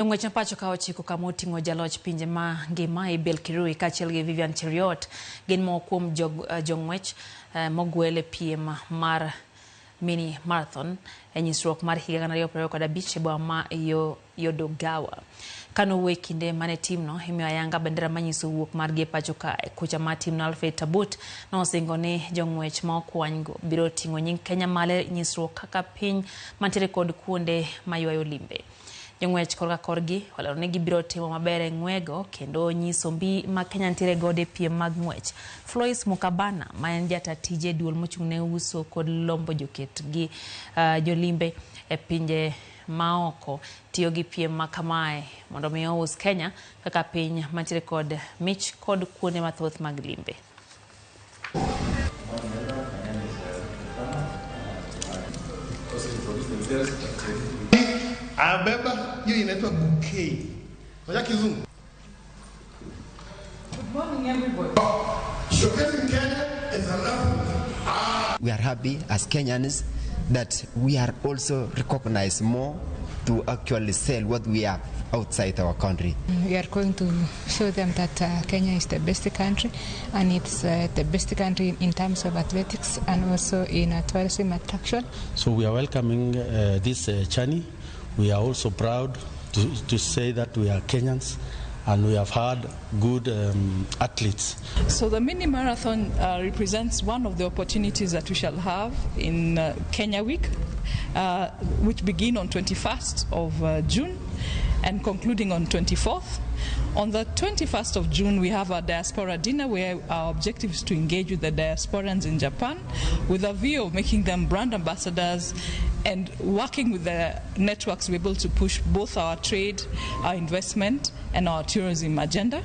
Jong'wech ma pacho ka ochiko kama oting'o jaloch pinje ma ngima Abel Kirui kaachiel gi Vivian Cheruiyot gin moko kuom jong'wech mogwel e piem mar mini marathon e nyisruok mar higa 2025 e boma ma Yodogawa. Kanowuoyo e kinde mane timno imiyo ayanga bendera manyiso wuok margi e pacho kae, kocha mar timno Alfred Tabut nosingo ni jong'wech ma okwanygo biro ting'o nying Kenya malo e nyisruok kaka piny mantiere kod kuonde maywayo limbe. Jong'wech korka korgi olero ni gibiro timo maber e ng'wego kendo nyiso mbi ma Kenya nitiere godo e piem mag ng'wech. Flois Mukabana ma en jata tije duol mochung' ne uso kod lombo joket gi jolimbe e pinje maoko tiyo gi piem ma kamae mondo mi ous Kenya kaka piny mantiere kod mich kod kuonde mathoth mag limbe. Abeba hiyo inaitwa bouquet. Unajua kizungu? Good morning everybody. Showcasing Kenya is an effort. We are happy as Kenyans that we are also recognized more to actually sell what we have outside our country. We are going to show them that Kenya is the best country, and it's the best country in terms of athletics and also in tourism attraction. So we are welcoming this journey. We are also proud to say that we are Kenyans and we have had good athletes. So the mini marathon represents one of the opportunities that we shall have in Kenya Week, which begin on 21st of June and concluding on 24th. On the 21st of June, we have our diaspora dinner where our objective is to engage with the diasporans in Japan with a view of making them brand ambassadors and working with the networks we're able to push both our trade, our investment, and our tourism agenda.